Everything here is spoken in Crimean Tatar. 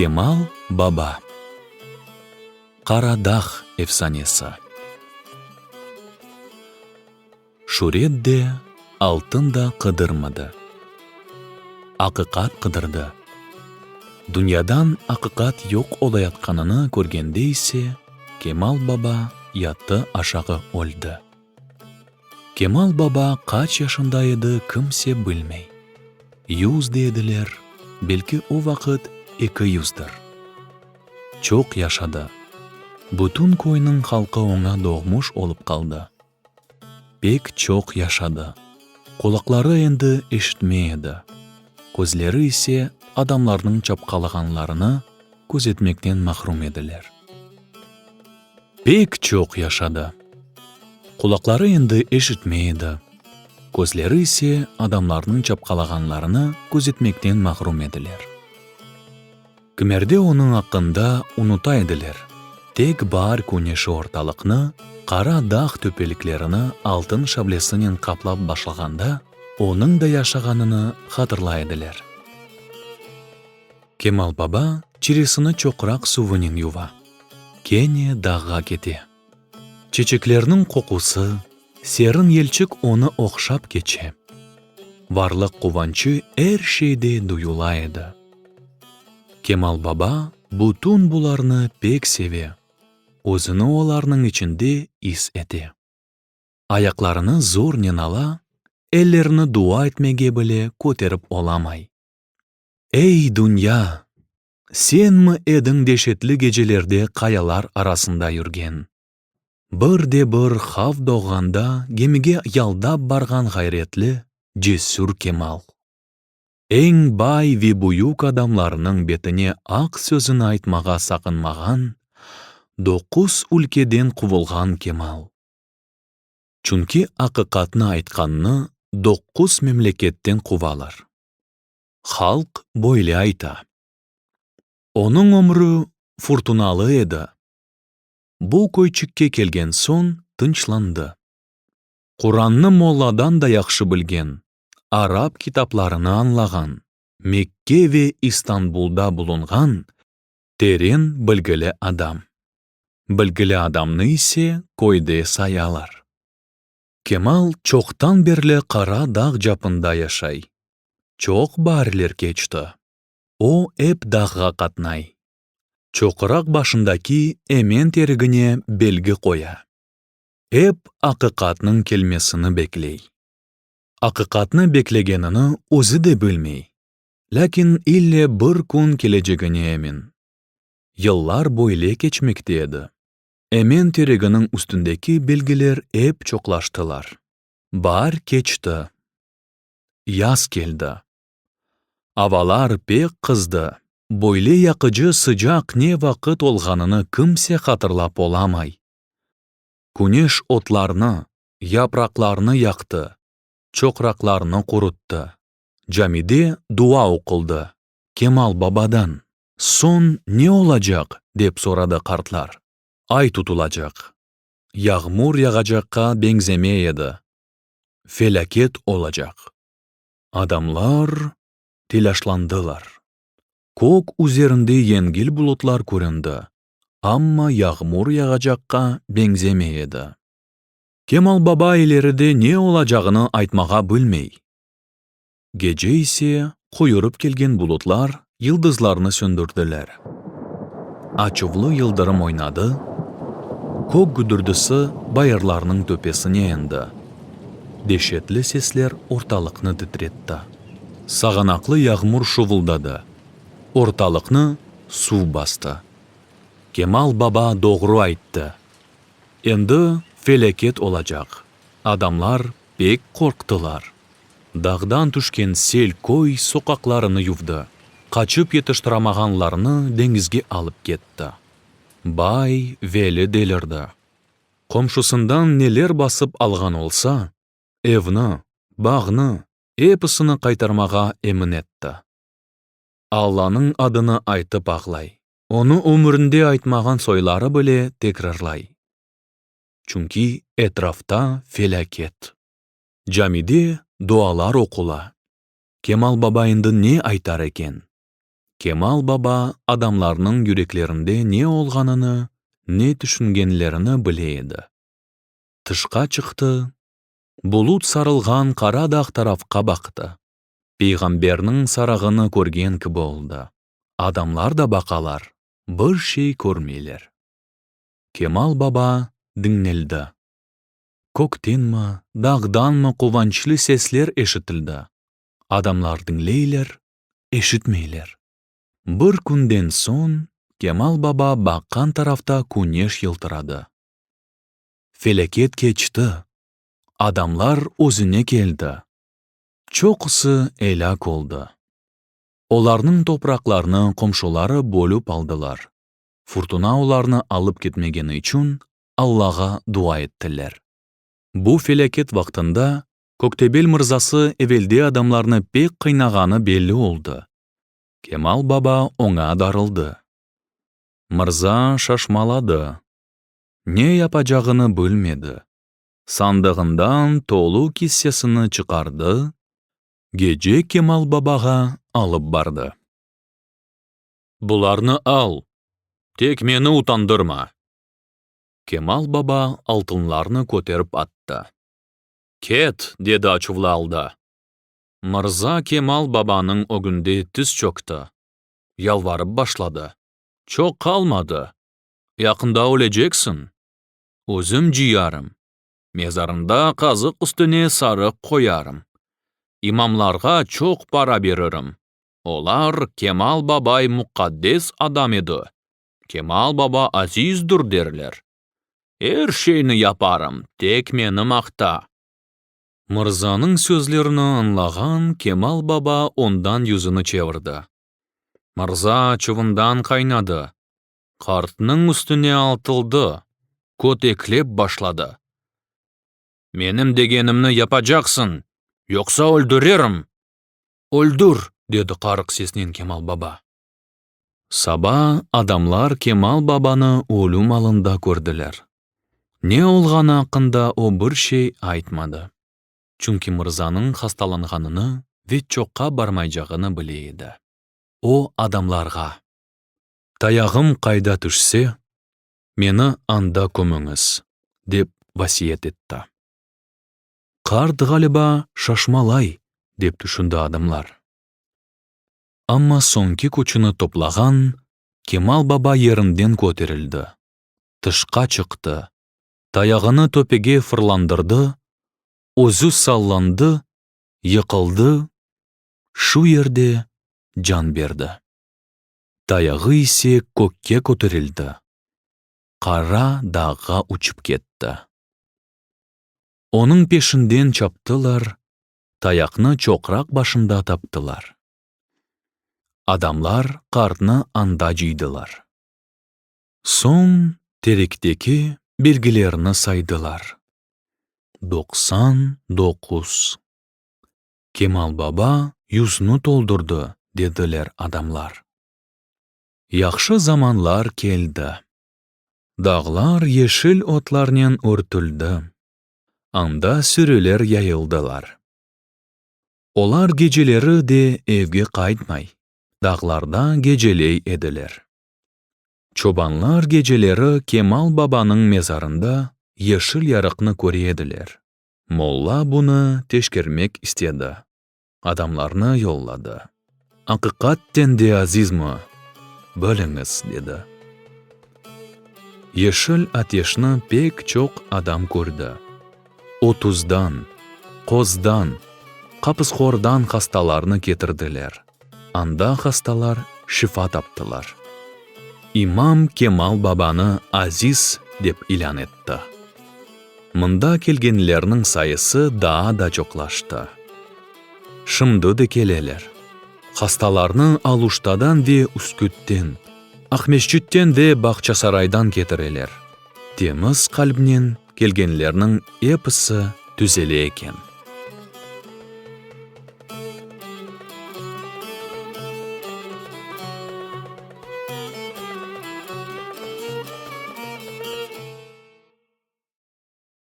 Kemal baba. Qara dağ efsanesi. Şüret de, altın da qıdırmadı. Aqiqat qıdırdı. Dünyadan aqiqat yoq olayatqanını körgende ise, Kemal baba yattı aşağı öldi. Kemal baba qaç yaşında edi kimse bilmey. Yuz dediler, belki o vaqıt eki yuzdır. Çoq yaşadı. Bütün köyniñ halqı oña doğmuş olıp qaldı. Pek çoq yaşadı. Qulaqları endi eşitmey edi. Közleri ise adamlarnıñ çapqalağanlarını közetmekten mahrum ediler. Pek çoq yaşadı. Qulaqları endi eşitmey edi. Közleri ise adamlarnıñ çapqalağanlarını közetmekten mahrum ediler. Kimerde onıñ aqqında unuta ediler. Tek baar küneşi ortalıqnı, qara dağ töpeliklerini altın şavlesinen qaplap başlağanda, onıñ da yaşağanını hatırlay ediler. Kemal baba çeresini çoqraq suvınen yuva. Kene dağğa kete. Çeçeklerniñ qoqusı, serin yelçik onı ohşap keçe. Varlıq quvançı er şeyde duyula edi. Kemal baba bütün bularnı pek seve, özüni olarnıñ içinde is ete. Ayaqlarını zornen ala, ellerini dua etmege bile köterip olamay. Ey, dünya! Senmi ediñ deşetli gecelerde qayalar arasında yürgen? Bir de bir havf doğğanda gemige yaldap barğan ğayretli, cesür Kemal. Eñ bay ve büyük adamlarnıñ betine aq sözüni aytmağa saqınmağan, doquz ülkeden quvulğan Kemal. Çünki aqiqatnı aytqannı doquz memleketten quvalar. Halq böyle ayta. Onıñ ömrü furtunalı edi. Bu köyçikke kelgen soñ tınçlandı. Qurannı molladan da yahşı bilgen, arap kitaplarını añlağan, Mekke ve İstanbulda bulunğan teren bilgili adam. Bilgili adamnı ise köyde sayalar. Kemal çoqtan berli Qara dağ capında yaşay. Çoq baarler keçti. O ep dağğa qatnay. Çoqraq başındaki emen terigine belgi qoya. Ep aqiqatnıñ kelmesini bekley. Aqiqatnı beklegenini özü de bilmey. Lâkin ille bir kün kelecegine emin. Yıllar böyle keçmekte edi. Emen tereginiñ üstündeki belgiler ep çoqlaştılar. Baar keçti. Yaz keldi. Avalar pek qızdı. Böyle yaqıcı sıcaq ne vaqıt olğanını kimse hatırlap olamay. Küneş otlarnı, yapraqlarnı yaqtı, çoqraqlarnı quruttı. Camide dua oquldı. Kemal babadan, Soñ ne olacaq? dep soradı qartlar. Ay tutulacaq. Yağmur yağacaqqa beñzemey edi. Felâket olacaq. Adamlar telâşlandılar. Kök üzerinde yengil bulutlar köründi, amma yağmur yağacaqqa beñzemey edi. Kemal baba ileride ne olacağını aytmağa bilmey. Gece ise qoyurıp kelgen bulutlar yıldızlarnı söndürdiler. Açuvlı yıldırım oynadı, kök güdürdisi bayırlarnıñ töpesine endi, deşetli sesler ortalıqnı titretti. Sağanaqlı yağmur şuvuldadı, ortalıqnı suv bastı. Kemal baba doğru ayttı. Endi felâket olacaq. Adamlar pek qorqtılar. Dağdan tüşken sel köy soqaqlarını yuvdı, qaçıp yetiştiramağanlarnı deñizge alıp ketti. Bay Veli delirdi. Qomşusından neler basıp alğan olsa, evni, bağnı, episini qaytarmağa emin etti. Allanıñ adını aytıp ağlay. Onı ömürinde aytmağan soyları bile tekrarlay. Çünki etrafta felâket. Camide dualar oqula. Kemal baba endi ne aytar eken? Kemal baba adamlarnıñ yüreklerinde ne olğanını, ne tüşüngenlerini bile edi. Tışqa çıqtı, bulut sarılğan Qara dağ tarafqa baqtı. Peyğamberniñ sarağını körgen kibi oldı. Adamlar da baqalar, bir şey körmeyler. Kemal baba diñneldi. Köktenmi, dağdanmı quvançlı sesler eşitildi. Adamlar diñleyler, eşitmeyler. Bir künden soñ Kemal baba baqqan tarafta küneş yıltıradı. Felâket keçti. Adamlar özüne keldi. Çoqusı elâk oldı. Olarnıñ topraqlarını qomşuları bölüp aldılar. Furtuna olarnı alıp ketmegeni içün Allağa dua ettiler. Bu felâket vaqtında Köktebel mırzası evelde adamlarnı pek qıynağanı belli oldı. Kemal baba oña darıldı. Mırza şaşmaladı. Ne yapacağını bilmedi. Sandığından tolu kissesini çıqardı, gece Kemal babağa alıp bardı. Bularnı al, tek meni utandırma! Kemal baba altınlarnı köterip attı. Ket! dedi açuvlı alda. Mırza Kemal babanıñ ögünde tiz çökti, yalvarıp başladı. Çoq qalmadı, yaqında öleceksiñ. Özüm cıyarım. Mezarında qazıq üstüne sarıq qoyarım. İmamlarğa çoq para beririm. Olar, Kemal babay muqaddes adam edi, Kemal baba azizdir derler. Er şeyni yaparım, tek meni maqta. Mırzanıñ sözlerini añlağan Kemal baba ondan yüzüni çevirdi. Mırza açuvından qaynadı. Qartnıñ üstüne atıldı, köteklep başladı. Menim degenimni yapacaqsıñ, yoqsa öldürerim! Öldür! dedi qarıq sesnen Kemal baba. Saba adamlar Kemal babanı ölüm alında kördiler. Ne olğanı aqqında o bir şey aytmadı, çünki mırzanıñ hastalanğanını ve çoqqa barmaycağını bile edi. O adamlarğa. Tayağım qayda tüşse, meni anda kömüñiz, dep vasiyet etti. Qart, ğaliba, şaşmalay, dep tüşündi adamlar. Amma soñki küçüni toplağan Kemal baba yerinden köterildi, tışqa çıqtı, tayağını töpege fırlandırdı, özü sallandı, yıqıldı, şu yerde can berdi. Tayağı ise kökke köterildi, Qara dağğa uçıp ketti. Onıñ peşinden çaptılar, tayaqnı çoqraq başında taptılar. Adamlar qartnı anda cıydılar. Soñ terekteki belgilerni saydılar, 99. Kemal baba yüzni toldurdı, dediler adamlar. Yahşı zamanlar keldi. Dağlar yeşil otlarnen örtüldi. Anda sürüler yayıldılar. Olar geceleri de evge qaytmay, dağlarda geceley ediler. Çobanlar geceleri Kemal babanıñ mezarında yeşil yarıqnı köre ediler. Molla bunı teşkermek istedi. Adamlarnı yolladı. Aqiqaten de azizmi, biliñiz, dedi. Yeşil ateşni pek çoq adam kördi. Otuzdan, qozdan, qapısqordan hastalarnı ketirdiler. Anda hastalar şifa taptılar. İmam Kemal babanı aziz dep ilân etti. Mında kelgenlerniñ sayısı daa da çoqlaştı. Şimdi de keleler. Hastalarnı Aluştadan ve Üskütten, Aqmescitten ve Bağçasaraydan ketireler. Temiz qalbnen kelgenlerniñ episi tüzele eken.